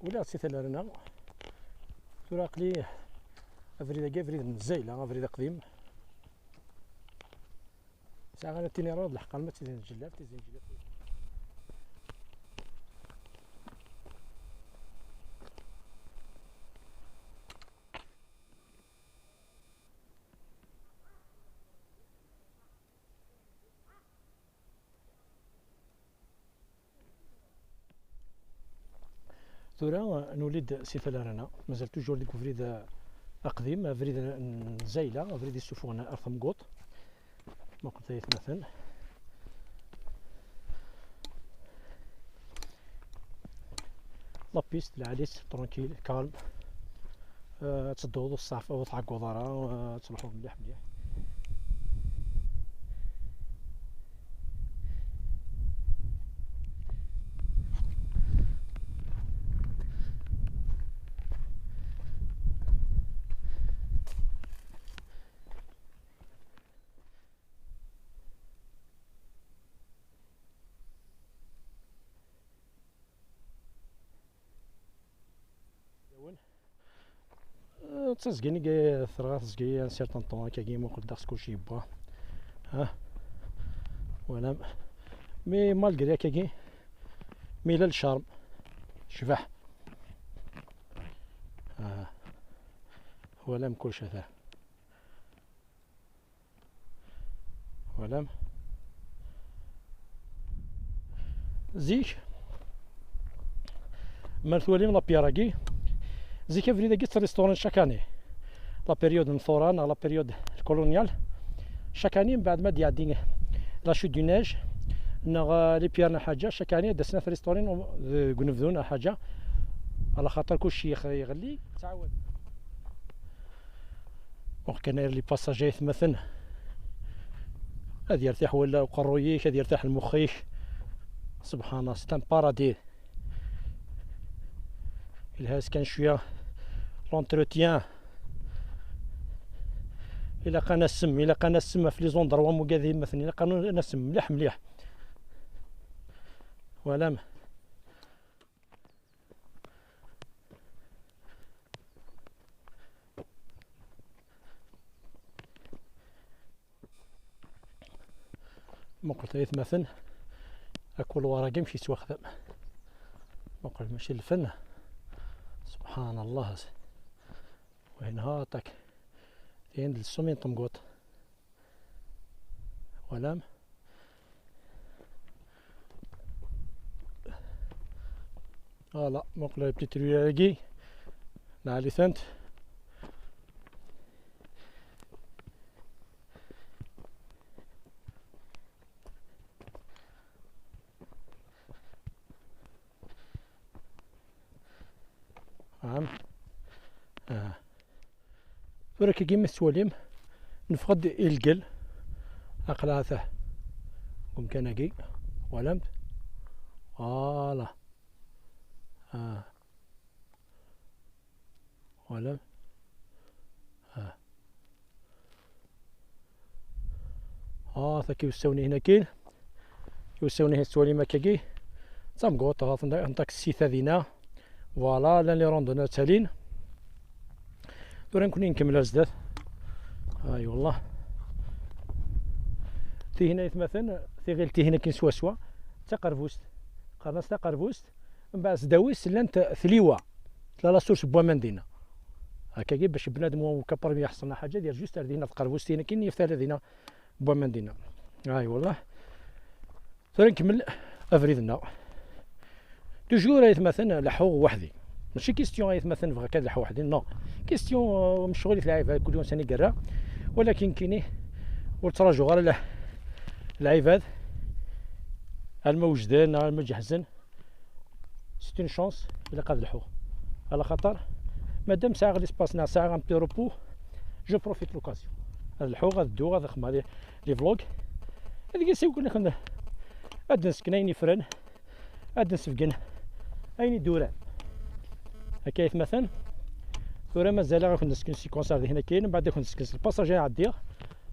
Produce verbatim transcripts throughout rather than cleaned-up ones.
Ula d si tala-nneɣ. Tura aql-i abrid-agi, abrid n Zayla, abrid aqdim. Sɛiɣ ara tiniḍ lḥeqq, ma d Tizi n Jellaf, Tizi n Jellaf. Tura nuli-d si tala-nneɣ, mazal toujours deg ubrid aqdim, abrid n Zayla, abrid yessufɣen ar Temguṭ. Muqlet ay atmaten. La piste lɛali-tt, tranquille, calme. Euh, ad tedduḍ ur tseɛfeḍ, ur tɛegguḍ ara, euh, ad telḥuḍ mliḥ mliḥ. Yiwen. Eh, d tiẓgi-nni i terɣa teẓgi, un certain temps akkagi, muqel ddeɣ s kulci yewwa. Ha? Voilà. Mais malgré akkagi, mais yella le charme. Tecbeḥ. Ah. Voilà, mkul cata. Voilà. Zik, ma twalim la pierre-agi, zik abrid-agi ttrestaurin chaque année. La période n tura neɣ la période coloniale, chaque année, mbeɛd ma d-iɛeddi la chute du neige, neɣ, euh, les pierres neɣ ḥaǧa, chaque année, ad d-asen ad t-restaurin deg unebdu neɣ ḥaǧa. Ala xaṭer kulci yex-, yeɣli, ttɛawad. Ur kan les passagers ay atmaten. Ad yertiḥ wala uqerruy-ik, ad yertiḥ lmux-ik. Subḥan Allah, c'est un paradis. Ilha-as kan cwiya l'entretien. Ilaq ad nasem, ilaq ad nasem ɣef les endroits am wigad ay atmaten, ilaq ad nasem mliḥ mliḥ. Twalam. Muqlet ay atmaten, akulwar-agi amek yettwaxdam. Muqel mačči lfen. Subḥan Allah. Wayen ha aṭak. Tihin d lsumi n temguṭ. Twalam? Voilà, muqel les petites ruelles-agi. Lɛali-tent. Am. Ah. Tura kagi ma tettwalim, neffeɣ-d i lgel. Aql-aɣ atah deg umkan-agi, twalamt? Voilà. Ah. Twalamt? Ah. Ah, taki iwessawen-ihin akkin. Iwessawen-ihin tettwalim akkagi. D tamguṭ, ɣer n taksita dinna. Voilà, llan les randonneurs ttalin. Tura nekni nkemmel ar zdat. Ay wallah. Tihin ay atmaten, tiɣilt-ihin akkin swaswa. D taqerbust. Qqaren-as taqerbust. Mbeɛd sdaw-is llant tliwa. Tella la source n waman dinna. Akkagi bac bnadem wa ukaper mi yeḥṣel neɣ ḥaǧa, ad yerr juste ar dinna tqerbust-ihin akkin, yaf tala dinna n waman dinna. Ay wallah. Tura nkemmel abrid-nneɣ. Toujours ay atmaten leḥḥuɣ weḥd-i. Mačči question ay atmaten bɣiɣ kan ad leḥḥuɣ weḥd-i, non. Question, euh, mecɣulit lɛibad, kul yiwen s anda i yerra. Walakin kini ur ttrajuɣ ara leh-, lɛibad. Alma wejden, alma ǧehzen. C'est une chance, ilaq ad lḥuɣ. Ala xaṭer, madam sɛiɣ l'espace neɣ sɛiɣ un petit repos, je profite l'occasion. Ad lḥuɣ, ad dduɣ, ad xedmeɣ les, les vlogs. Ad gis i wakken ad d-nesken ayen yefren, ad d-nesbeggen ayen iduran. Akka ay atmaten. Tura mazal ad akent-nesken séquence ar dihin akkin, mbeɛd ad akent-nesken le passage ay ɛeddiɣ.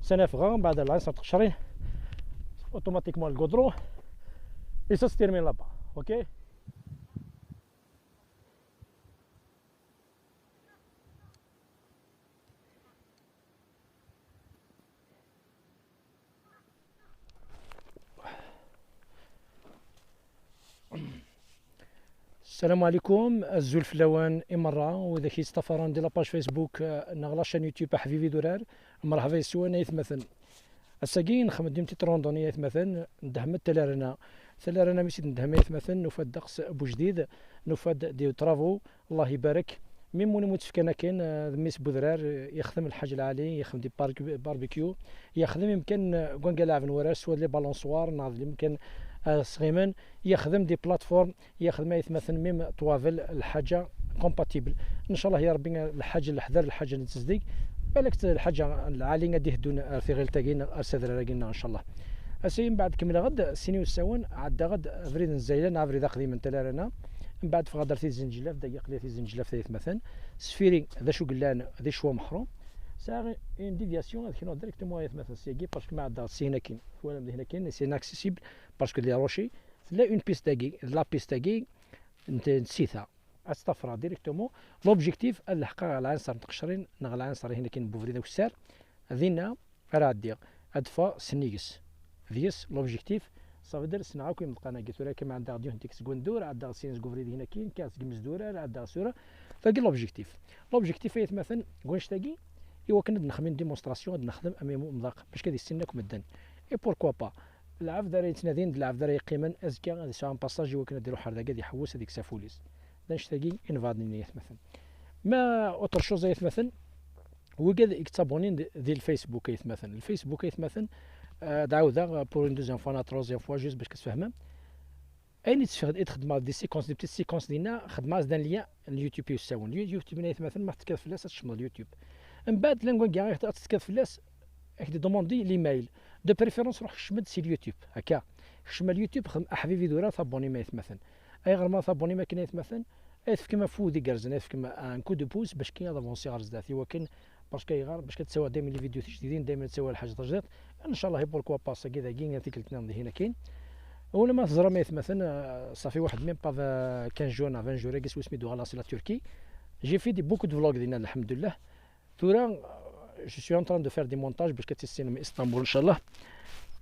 Sani ffɣeɣ, mbeɛd ad lɛinṣer tqecrin. Automatiquement le goudron. Et ça se termine là-bas. Ok? Salam alaikum, azul fell-awen i merra, widak yettṭafaren di la page Facebook, eh, neɣ la chaîne YouTube Aḥbibi d Urar. Merḥba yes-wen ay atmaten. Ass-agi nxeddem-d une petite randonnée ay atmaten, ndehhem-d Tala Rana. Tala Rana mi s-id-ndehhem ay atmaten, nufa-d ddeqs n ujdid, nufa-d des travaux, Allah ibarek. Même win umi tt-fkan akken, eh, d mmi-s n udrar, eh, yexdem lḥaǧ lɛali, yexdem des barbe-, barbecue, yexdem imkan, eh, deg wanga leɛben warrac, soit les balançoires, neɣ d limkan, eh, sɣimen, yexdem des plateformes, yexdem ay atmaten même ṭwabel, lḥaǧa compatible. Ncallah ya Rebbi lḥaǧa n leḥder, lḥaǧa n tezdeg, balak lḥaǧa lɛali ad d-iheddun ar tiɣilt-agi neɣ ar s adrar-agi neɣ ncallah. Ass-agi mbeɛd kemmleɣ-d sin iwessawen, ɛeddaɣ-d abrid n Zayla neɣ abrid aqdim n Tala Rana, mbeɛd ffɣeɣ-d ar Tizi n Ǧellaf, dagi aql-i ar Tizi n Ǧellaf ay atmaten, sfiri d acu yellan di ccwa meḥrum. Sɛiɣ une déviation ad knuɣ directement ay atmaten syagi, parce que ma ɛeddaɣ-d syin akkin, twalam dihin akkin, c'est inaccessible, parce que d les rochers, tella une piste-agi, d la piste-agi, n t-, n tsita. Ad tt-ḍefreɣ directement. L'objectif, ad leḥqeɣ ɣer lɛinṣer n tqecrin, neɣ lɛinṣer ihin akin n ubrid awessar. Dinna ara ɛeddiɣ. Ad ffɣeɣ s nnig-s. Deg-s, l'objectif, ça veut dire ssneɣ akk imeḍqan-agi. Tura kan ɛeddaɣ d yiwen deg seg Wendur, ɛeddaɣ sin seg ubrid ihin akin, kkaɣ seg Imezdurar, ɛeddaɣ sura. Tagi l'objectif. L'objectif ay atmaten, deg wannect-agi, i wakken ad nexdem une démonstration, ad nexdem am umḍaq, bac ad issinen akk medden. Et pourquoi pas? Lɛebd ara yettnadin d lɛebd ara yeqqimen, azekka ad yesɛu un passage i wakken ad iruḥ ar dagi, ad iḥewwes, ad yekkes aful-is. D annect-agi i nebɣa ad d-nini ay atmaten. Ma autre chose ay atmaten, wigad i yettabunin di, di lFacebook ay atmaten. LFacebook ay atmaten, eh, ad ɛawdeɣ, eh, pour une deuxième fois, neɣ troisième fois, juste bac ad tfehmem. Ayen i tfeɣ-, i txedmeɣ des séquences, des petites séquences dinna, xedmeɣ-as-d un lien n YouTube i usawen. Lu-, YouTube-nni ay atmaten, ma tetkad fell-as ad tecmeḍ YouTube. Mbeɛd, llan wagi ad tetkad fell-as, ad k-d-demandi l'email. De préférence, ruḥ kcem-d si YouTube, akka. Kcem ar YouTube, xdem aḥbib idurar, t'abonnim ay atmaten. Ayɣer ma t'abonnim akken ay atmaten? Ay tefkem afud igerrzen, ay tefkem un coup de pouce, bac kan ad avancer ɣer zdat, i wakken, parce que ayɣer, bac ad tsawaḍ daymen les vidéos tijdidin, daymen ad tsawaḍ lḥaǧa tajdidt. Ncallah, et pourquoi pas, sagi dagi, tikkelt-nniḍen dihin akkin. Wala ma teẓram ay atmaten, euh, ça fait waḥed même pas quinze jours, neɣ vingt jours, agi s wasmi d-uɣaleɣ si la Turquie. J'ai fait des, beaucoup de vlogs dinna, lḥemdullah. Tura, euh, je suis en train de faire des montages bac ad tissinem Istanbul, ncallah.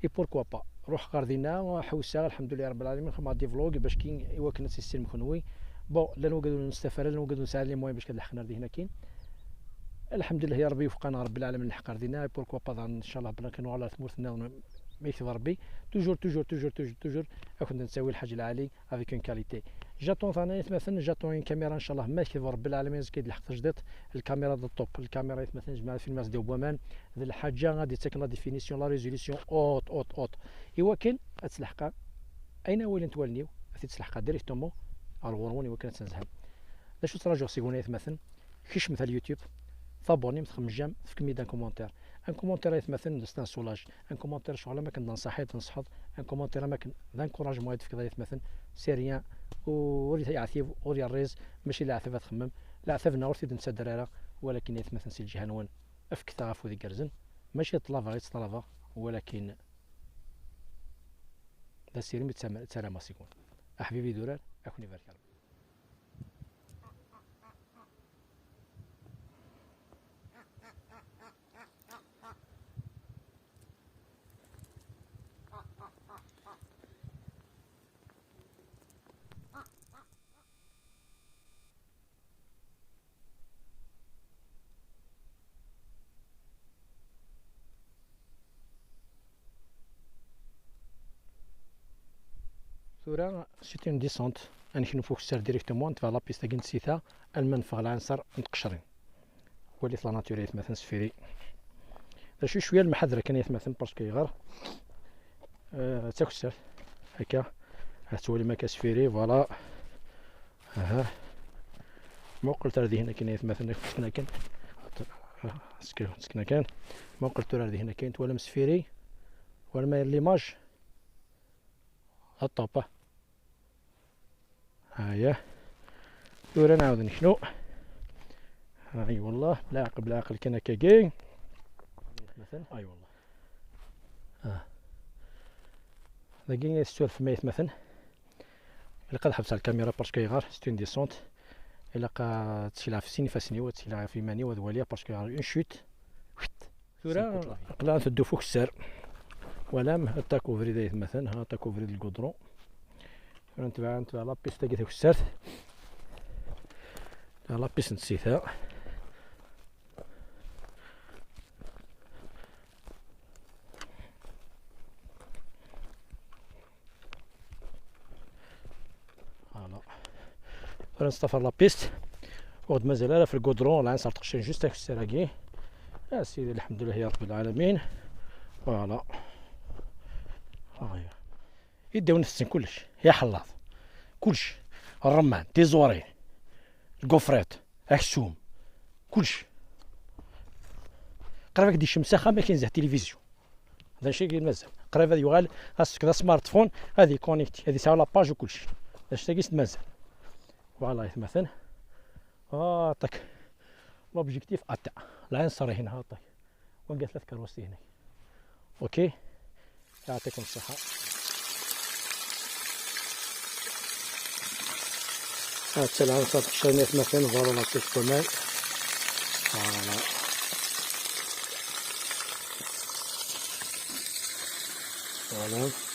Et pourquoi pas. Ruḥeɣ ɣer dinna, ḥewseɣ, lḥemdulillah Rebbi lɛalamin, xedmeɣ des vlogs bac kan i wakken ad tissinem kenwi. Bon, llan wigad ur nestaf ara, llan wigad ur nesɛi les moyens bac ad leḥqen ar dihin akkin. Lḥemdulillah ya Rebbi, yewfeq-aneɣ Rebbi lɛalamin, nleḥq ar dinna, et pourquoi pas daɣen, ncallah, belli kan nuɣal ar tmurt nniḍen, ma yekteb Rebbi. Toujours, toujours, toujours, toujours, toujours, ad kent-nettawi lḥaǧa lɛali, avec une qualité. J'attends ثاني ay atmaten, j'attends une caméra, ncallah, ma yekteb Rebbi lɛalamin, azekka ad leḥq tajdidt, lkaméra d top, lkaméra ay atmaten, jemɛeɣ filmer sdaw n waman, d lḥaǧa ad d-yettaken la définition, la résolution, haute, haute, haute. I wakken ad tleḥq ayen ara walint wallen-iw, ad t-id-sleḥqeɣ directement ar ɣur-wen i wakken ad tenzhem. D acu ttraǧuɣ seg-wen ay atmaten? Kecmet ar YouTube, t'abonnim, txemjem, tefkem-iyi-d un commentaire. Un commentaire ay atmaten, c'est un soulage. Un commentaire, ccɣel am akken d-tenṣaḥiḍ, tneṣḥeḍ. Un commentaire am akken d encouragement ay d-tefkeḍ ay atmaten. C'est rien. Ur yeɛtib, ur yerriẓ, mačči leɛtab ad txemmem. Leɛtab-nneɣ ur t-id-nettader ara, walakin ay atmaten si lǧiha-nwen, fket-aɣ afud igerrzen. Mačči d ṭṭlaba i ttṭalabeɣ, walakin d asirem i ttaramaɣ seg-wen. Aḥbib idurar, ad ken-ibarek Rebbi. Tura, c'est une descente. Ad neknu f ukessar directement, netbeɛ la piste-agi n tsita, alma neffeɣ lɛinṣer n tqecrin. Walit la nature ay atmaten, sfiri. D acu cwiya lemḥadra kan ay atmaten, parce que ayɣer, euh, d takessart. Akka. Ad twalim akka sfiri, voilà. Aha. Muqlet ar dihin akin ay atmaten, akken akin. Skin, skin akin. Muqlet tura ar dihin akin, twalam sfiri. War ma l'image. Hop, hop. Aya. Tura nɛawed neknu. Ay wallah, belɛaqel, belɛaqel kan akkagi. Ay wallah. Ah. Dagi tessurfem ay atmaten. Ilaq ad ḥebseɣ lkamira parce que ayɣer, c'est une descente. Ilaq ad ttekleɣ ɣef sin ifassen-iw, ad ttekleɣ ɣef iman-iw, ad waliɣ parce que une chute. Tura aql-aɣ nteddu f ukessar. Walam, aṭak ubrid ay atmaten, ha, aṭak ubrid lgudron. Tura netbeɛ, netbeɛ la piste-agi takessart. La piste n tsita. Voilà. Ur nettafar la piste. Ur d-mazal ara f lgudron, la nserṭ qcin juste akessar-agi. A sidi, lḥemdullah ya ṛebbi lɛalamin. Voilà. Aya. Iddawen tessen kullec, ya ḥellaḍ. Kullec. Ṛṛemman, tiẓurin, lgufriṭ, aksum, kullec. Qrib ad k-d-icem s axxam akken zeh tilivizyu. D acu i mazal? Qrib ad yuɣal, ad s-tefkeḍ smartphone, ad yeconnecté, ad yesɛu la page u kullec. D acu-agi s-d-mazal. Voilà, aytmaten. Ah, ṭak. L'objectif atteint. La nṣer hina, ah, ṭak. Wanga tella tkeṛṛust-inek. Ok. يعطيكم الصحة. هاد العلفة تقشر مية مثلا، voilà la piste كمان. Voilà. Voilà.